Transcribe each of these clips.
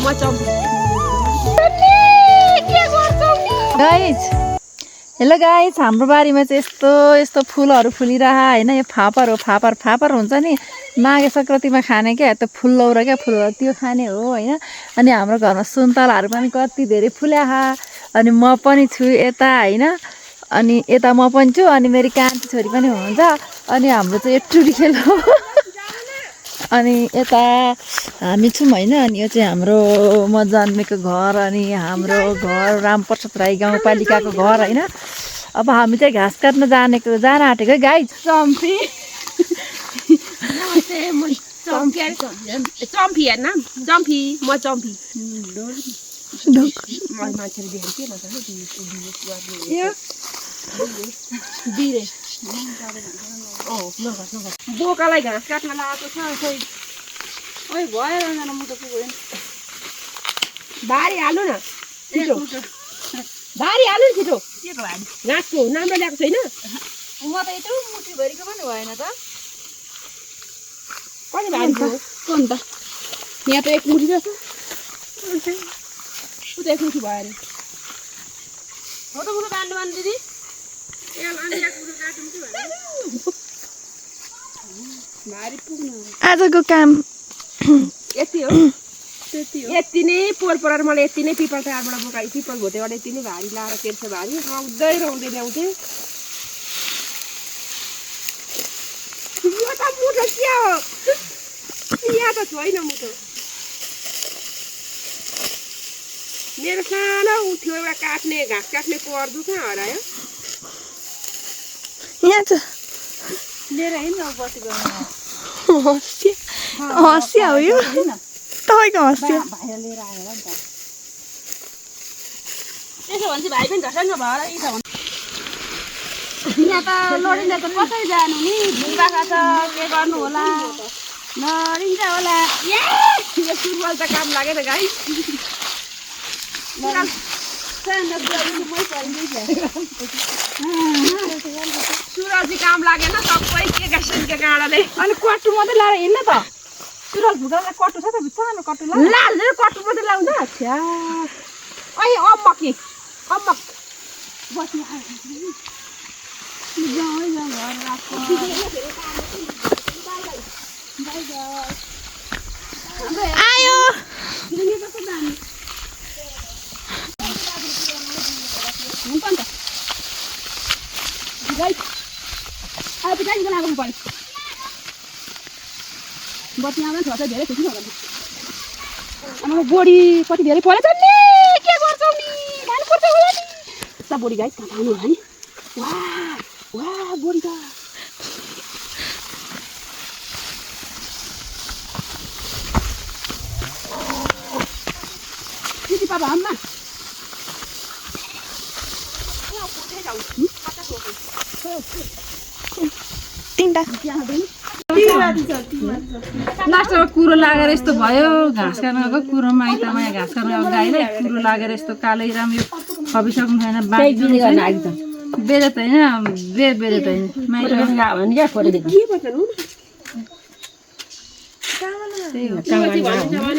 म champi. Guys hello guys, हाम्रो बारीमा चाहिँ यस्तो यस्तो फुलहरू फुलिरह होइन। यो फापर हो, फापर हुन्छ नि माघे सङ्क्रान्तिमा खाने क्या, त्यो फुल लौरा क्या, फुल त्यो खाने हो होइन। अनि हाम्रो घरमा सुन्तलाहरू पनि कति धेरै फुल्या। अनि म पनि छु यता होइन। अनि यता म पनि छु, अनि मेरो कान्छी छोरी पनि हुनुहुन्छ। अनि हाम्रो चाहिँ एटुरी खेल हो। अनि यता हामी छौँ होइन। अनि यो चाहिँ हाम्रो म जन्मेको घर, अनि हाम्रो घर रामप्रसाद राई गाउँपालिकाको घर होइन। अब हामी चाहिँ घाँस काट्न जान आँटेको गाइज। चम्पी चम्पी हेर्न जम्पी म चम्पी मान्छेले देखेको के बोकालाई घाँस काट्न लगाएको छ। खोइ ओइ भयो म त पुग्यो। भारी हाल्नु न छिटो, भारी हाल्नु नि छिटो। घाँसको राम्रो ल्याएको छैन। म त यत्रो मुठीभरिको पनि भएन त। कति भारी हो कोन त? यहाँ त एक मुठी रहेछ। उ त एक मुठी भयो अरे। हो त मुठो काट्नु भन् दिदी। भारी पुग्नु आजको काम यति हो। यति नै पोहोर परार मलाई यति नै पिपल टारबाट बोकाइ, पिपल भोटेबाट यति नै भारी लाएर तेर्छ। भारी रौँदै रौँदै ल्याउँथे। यो त मुठो के हो? यहाँ त छैन मुठो। मेरो सानो उठ्यो एउटा काट्ने घाँस काट्ने पर्दु कहाँ हरायो? यहाँ छ लिएर हिँड्न बसेको हँसिया हो यो तपाईँको हँसिया। भाइले लिएर आएर नि त। त्यसो भने चाहिँ भाइ पनि झसङ्ग भएर यी छ भने यहाँ त लडिँदा त कसरी जानु नि? बाख्रा छ, के गर्नु होला? लडिन्छ होला। यो सुरुवाल त काम लाग्यो त गाई। सुरजी काम लागेन सबै के गासिन्छ गाडाले। अनि कट्टु मात्रै लाएर हिँड्न त। सुरज भुटालाई कट्टु छ त, सानो कट्टु ला कट्टु मात्रै लाउँछ। छ्या अहिले अम्मक कि अम्मक बस्नु आयो। हुन्छ नि त अब पिताजीको लाग्नु पर्यो। बत्ती आउँदैन छ धेरै खुसी होला। अनि म बोडी कति धेरै परेछ नि। के गर्छौ नि? खानुपर्छ होला नि। त बोडी गाई कहाँ आउनु होला नि? वाह वाह बोडी त दिदी पापा अम्मा लास्टमा कुरो लागेर यस्तो भयो। घाँस काट्नको कुरोमा आइतामा घाँस काट्नु गाईलाई कुरो लागेर यस्तो कालै राम यो खपिसक्नु छैन। बेरेत होइन बेरेत होइन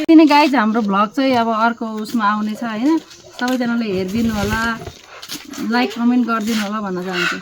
किन गाई चाहिँ हाम्रो भ्लग चाहिँ अब अर्को उसमा आउनेछ होइन। सबैजनाले हेरिदिनु होला, लाइक कमेन्ट गरिदिनु होला भन्न चाहन्छु।